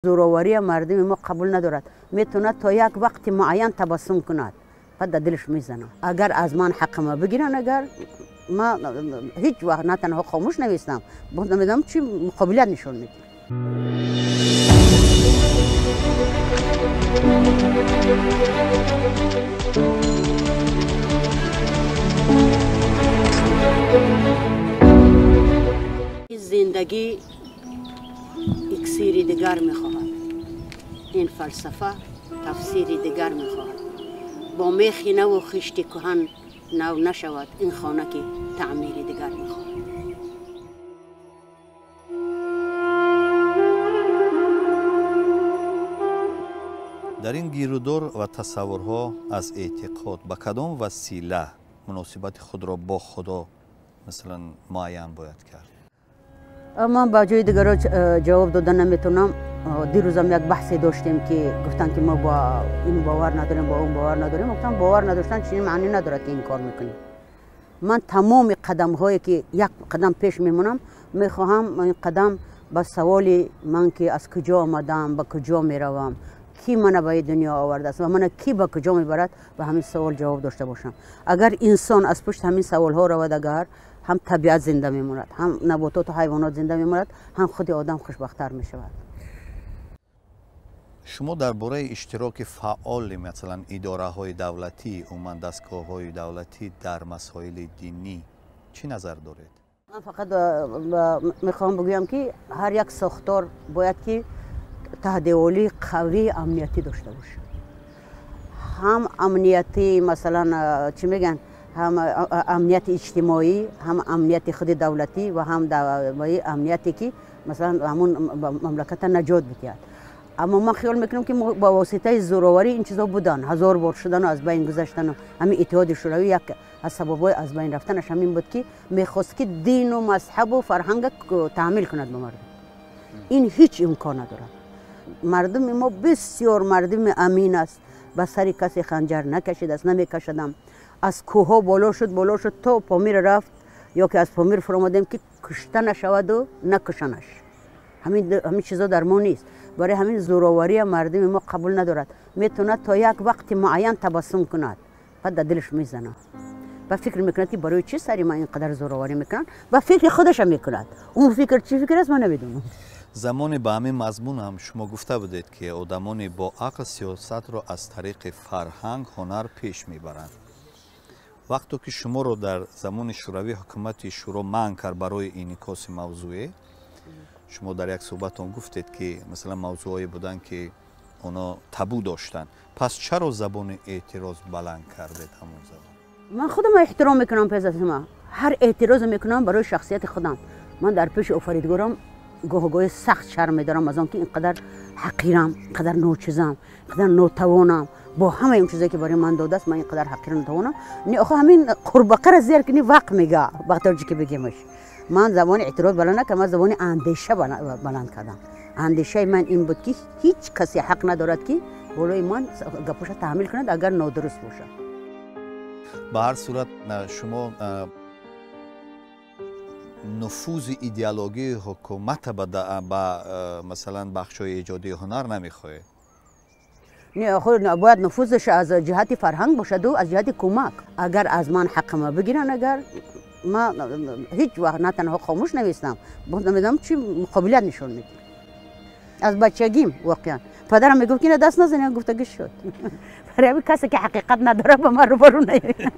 Зӯровария мардуми мо қабул надорад. Метавонад то як вақти муайян табассум кунад, баъд дар дилаш мезанад. Агар аз ман ҳаққама бигиранд, агар ман ҳеҷ вақт на танҳо хомӯш навистам, боз намедонам чӣ қобилият нишон медиҳам. Зиндагӣ иксири дигар мехоҳад, ин фалсафа тафсири дигар мехоҳад. Бо мехи наву хишти кӯҳан нав нашавад ин хона, ки таъмири дигар мехоҳад. Дар ин гирудор ва тасаввурҳо аз эътиқод ба кадом васила муносибати худро бо Худо, масалан, муайян бояд кард? Ман ба ҷои дигарро ҷавоб дода наметавонам. Дирӯзам як баҳсе доштем, ки гуфтанд, ки мо ба ин бовар надорем, ба он бовар надорем. Гуфтам, бовар надоштан чунин маънӣ надорад, ки инкор мекунем. Ман тамоми қадамҳое ки як қадам пеш мемонам, мехоҳам ин қадам ба саволи ман, ки аз куҷо омадам, ба куҷо меравам, ки мана ба ин дунё овардааст ва мана ки ба куҷо мебарад, ба ҳамин савол ҷавоб дошта бошам. Агар инсон аз пушти ҳамин саволҳо равад, агар ҳам табиат зинда мемонад, ҳам набототу ҳайвонот зинда мемонад, ҳам худи одам хушбахттар мешавад. Шумо дар бораи иштироки фаъоли, масалан, идораҳои давлатӣ, умуман дастгоҳҳои давлатӣ дар масоили динӣ чӣ назар доред? Ман фақат мехоҳам бигӯям, ки ҳар як сохтор бояд ки таҳдиолии қавии амниятӣ дошта бошад. Ҳам амниятӣ, масалан, чӣ мегӯянд, ҳам амнияти иҷтимоӣ, ҳам амнияти худи давлатӣ ва ҳам амнияте, ки масалан ҳамун мамлаката наҷот бидиҳад. Аммо ман хиёл мекунам, ки ба воситаи зӯроварӣ ин чизо буданд, ҳазор бор шудану аз байн гузаштану. Ҳамин Иттиҳоди Шӯравӣ як аз сабабҳои аз байн рафтанаш ҳамин буд, ки мехост, ки дину мазҳабу фарҳанга таъмил кунад ба мардум. Ин ҳеҷ имкон надорад. Мардуми мо бисёр мардуми амин аст, ба сари касе ханҷар накашидааст, намекашадам. Аз кӯҳҳо боло шуд, боло шуд, то Помир рафт ё ки аз Помир фуромадем, ки кушта нашаваду накушанаш. Ҳамин чизо дар мо нест. Барои ҳамин зӯровария мардуми мо қабул надорад. Метавонад то як вақти муайян табассум кунад, баъд дар дилаш мезанад ва фикр мекунад, ки барои чӣ сари ман ин қадар зӯроварӣ мекунанд, ва фикри худаша мекунад. Он фикр чӣ фикр аст, ман намедонам. Замоне ба ҳамин мазмун ҳам шумо гуфта будед, ки одамони бо ақл сиёсатро аз тариқи фарҳанг, ҳунар пеш мебаранд. Вақто ки шуморо дар замони Шӯравӣ ҳукумати Шӯро манъ кард барои инъикоси мавзӯе, шумо дар як суҳбатон гуфтед, ки масалан мавзӯъҳое буданд, ки оно табу доштанд. Пас чаро забони эътироз баланд кардед ҳамон замон? Ман худам эҳтиром мекунам. Пеш аз ҳама ҳар эътирозе мекунам барои шахсияти худам. Ман дар пеши офаридгорам гоҳ-гоҳи сахт шарм медорам аз он ки ин қадар ҳақирам, ин қадар ночизам, ин қадар нотавонам. Бо ҳамаи он чизе, ки барои ман додааст, ман ин қадар ҳақиру нотавонам. Не, охо, ҳамин қурбақара зер кини вақ мега, ба тоҷики бигемаш. Ман забони эътироз баланд накардам, ман забони андеша баланд кардам. Андешаи ман ин буд, ки ҳеҷ касе ҳақ надорад, ки болои ман гапоша таҳмил кунад, агар нодуруст бошад. Ба ҳар сурат, шумо нуфузи идеологии ҳукумата ба, масалан, бахшҳои эҷодии ҳунар намехоҳед? Не, охир бояд нуфузаш аз ҷиҳати фарҳанг бошаду аз ҷиҳати кӯмак. Агар аз ман ҳаққама бигиранд, агар ман ҳеҷ вақт на танҳо хомӯш навистам, боз намедонам чӣ қобилият нишон медиҳам. Аз бачагим воқеан падарам мегуфт, ки ина даст назани, гуфтагӣ шуд. Барои ҳамин касе, ки ҳақиқат надорад, ба ман рӯбарӯ наёяд.